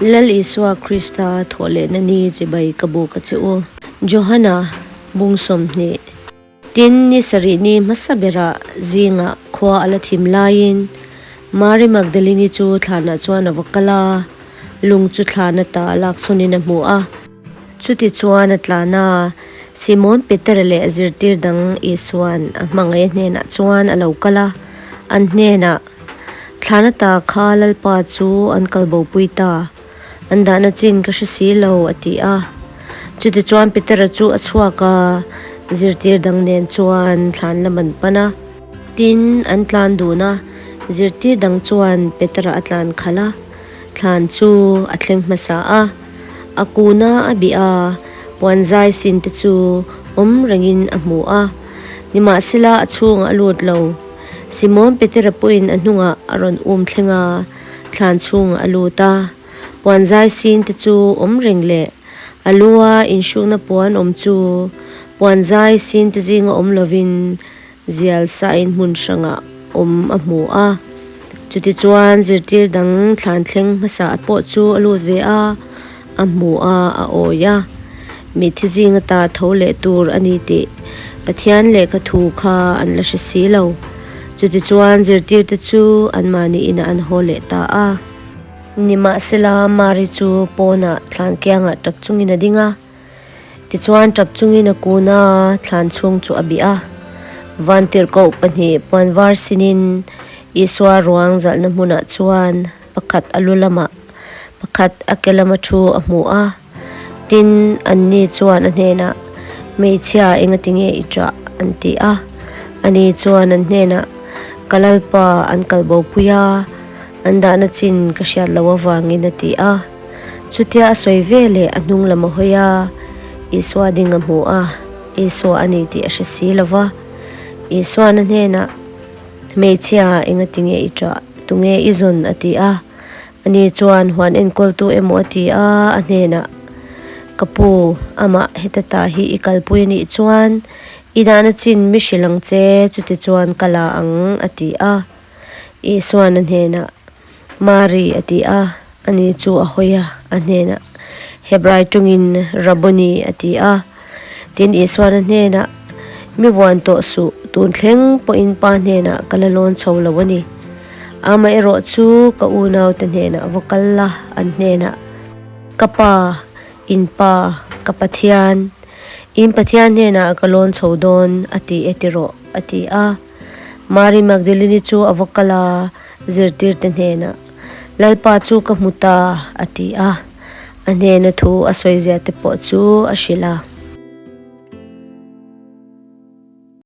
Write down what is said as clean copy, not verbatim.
Lal Isua Krista thawhlehna ni chibai ka buk a che u. Johana bung 20. Tin, ni sarih ni hmasa berah zingah khua a la thim laiin Mari Magdalini chu thlanah chuan a va kal a, lung chu thlan ata lak chhunin a hmu a. Chuti chuan a tlan a, Simon Petera leh zirtir dang Isua'n a hmangaih hnenah chuan a lo kal a, an hnenah, Thlan ata kha Lalpa chu an kal bopui ta, an dahna chin ka hre si lo, a ti a. Chutichuan Petera chu a chhuak a, zirtir dang nen chuan thlan lam an pan a. Tin, an tlan dun a, zirtir dang chuan Petera a tlan khalh a, thlan chu a thleng hmasa a. A kuna a bih a, puanzai sin te chu awm rengin a hmu a, nimahsela a chhungah a lut lo. Simon Petera pawhin a hnungah a rawn um thleng a, thlan chhungah a lut a. Puan zai sin te chu awm reng leh a lua inhrukna puan awm chu puan zai sin te zinga awm lovin zial sain hmun hrangah awm a hmu a. Chutichuan zirtir dang thlan thleng hmasa pawh chu a lut ve a, a hmu a, a awi a. Mitthi zinga ta tho leh tur a ni tih Pathian lehkha thu kha an la hre si lo. Chutichuan zirtirte chu anmahni inah an haw leh ta a. Nimahsela Mari chu pawnah thlan kiangah tap chungin a ding a. Tichuan tap chungin a kun a, thlan chhung chu a bih a. Vantirhkoh pahnih puan var sinin Isua ruang zalhna hmunah chuan pakhat a lu lamah, pakhat a ke lama thu a hmu a. Tin, anni chuan a hnenah, Hmeichhia, engatinge i ṭah? an ti a. Ani chuan an hnenah, Ka Lalpa, an kal bopui a, an dahna chin ka hriat loh avangin a ti a. Chutia a sawi ve leh a hnung lam a hawi a, Isua ding a hmu a, Isua a ni tih a hre si lo va. Isuan a hnenah, Hmeichhia, engatinge i ṭah? Tunge i zawn? a ti a. Ani chuan huan enkawltu emaw a ti a, a hnenah, Ka pu, amah heta ta hi i kalpui a nih chuan i dahna chin mi hrilh ang che, chuti chuan ka la ang, a ti a. Isuan a hnenah, Mari, a ti a, ani chu a hawi a, a hnenah, Hebrai tawngin, Rabboni, a ti a. Tin, Isuan a hnenah, Mi vuan tawh suh, tun thleng pawhin Pa hnenah ka la lawn chho lo a ni. Amaherawh chu ka unaute hnenah va kal la, an hnenah, Ka Pa, in Pa, ka Pathian, in Pathian hnenah ka lawn chho dawn, a ti e ti rawh, a ti a. Mari Magdalene chu a va kal a, zirtirte hnenah, Lalpa chu ka hmu ta, a ti a. A hnena thu a sawi zia te pawh chu a hrilh a.